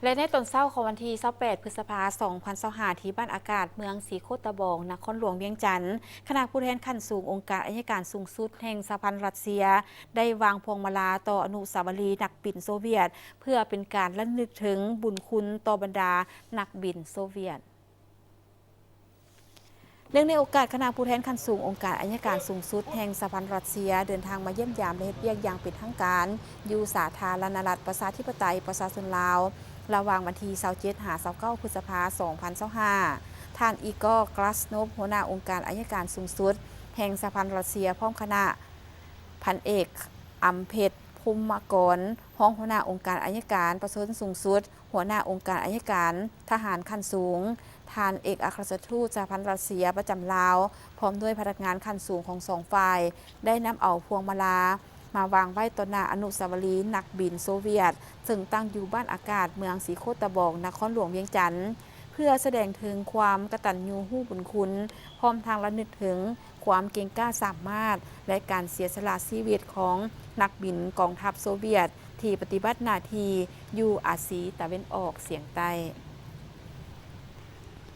ແລະ ໃນຕອນເຊົ້າຂອງວັນທີຊາວແປດ ພຶດສະພາ ສອງພັນຊາວຫ້າ ທີ່ບ້ານອາກາດ ເມືອງສີໂຄດຕະບອງ ນະຄອນຫຼວງວຽງຈັນ, ຄະນະຜູ້ແທນຂັ້ນສູງອົງການໄອຍະການສູງສຸດແຫ່ງສະຫະພັນລັດເຊຍ ໄດ້ວາງພວງມາລາຕໍ່ອະນຸສາວະລີນັກບິນໂຊວຽດ ເພື່ອເປັນການລະນຶກເຖິງບຸນຄຸນຕໍ່ບັນດານັກບິນໂຊວຽດ. ເນື່ອງໃນໂອກາດຄະນະຜູ້ແທນຂັ້ນສູງອົງການໄອຍະການສູງສຸດແຫ່ງສະຫະພັນລັດເຊຍ ເດີນທາງມາຢ້ຽມຢາມ ແລະ ເຮັດວຽກຢ່າງເປັນທາງການຢູ່ສາທາລະນະລັດປະຊາທິປະໄຕປະຊາຊົນລາວ ລະຫວ່າງວັນທີຊາວເຈັດ ຫາ ຊາວເກົ້າ ພຶດສະພາ ສອງພັນຊາວຫ້າ, ທ່ານ ອີກອ ກຣາສໂນບ ຫົວໜ້າອົງການໄອຍະການສູງສຸດແຫ່ງສະຫະພັນລັດເຊຍ ພ້ອມຄະນະ, ພັນເອກ ອຳເພັດ ພົມມະກອນ ຮອງຫົວໜ້າອົງການໄອຍະການປະຊາຊົນສູງສຸດ, ຫົວໜ້າອົງການໄອຍະການທະຫານຂັ້ນສູງ, ທ່ານເອກອັກຄະລັດທູດສະຫະພັນລັດເຊຍປະຈຳລາວ ພ້ອມດ້ວຍພະນັກງານຂັ້ນສູງຂອງສອງຝ່າຍ ໄດ້ນຳເອົາພວງມາລາມາວາງໄວ້ຕໍ່ໜ້າອະນຸສາວະລີນັກບິນໂຊວຽດ ເຊິ່ງຕັ້ງຢູ່ບ້ານອາກາດ ເມືອງສີໂຄດຕະບອງ ນະຄອນຫຼວງວຽງຈັນ, ເພື່ອສະແດງເຖິງຄວາມກະຕັນຍູຮູ້ບຸນຄຸນ, ພ້ອມທັງລະນຶກເຖິງຄວາມເກັ່ງກ້າສາມາດ ແລະ ການເສຍສະຫຼະຊີວິດຂອງນັກບິນກອງທັບໂຊວຽດ ທີ່ປະຕິບັດໜ້າທີ່ຢູ່ອາຊີຕາເວັນອອກສຽງໃຕ້.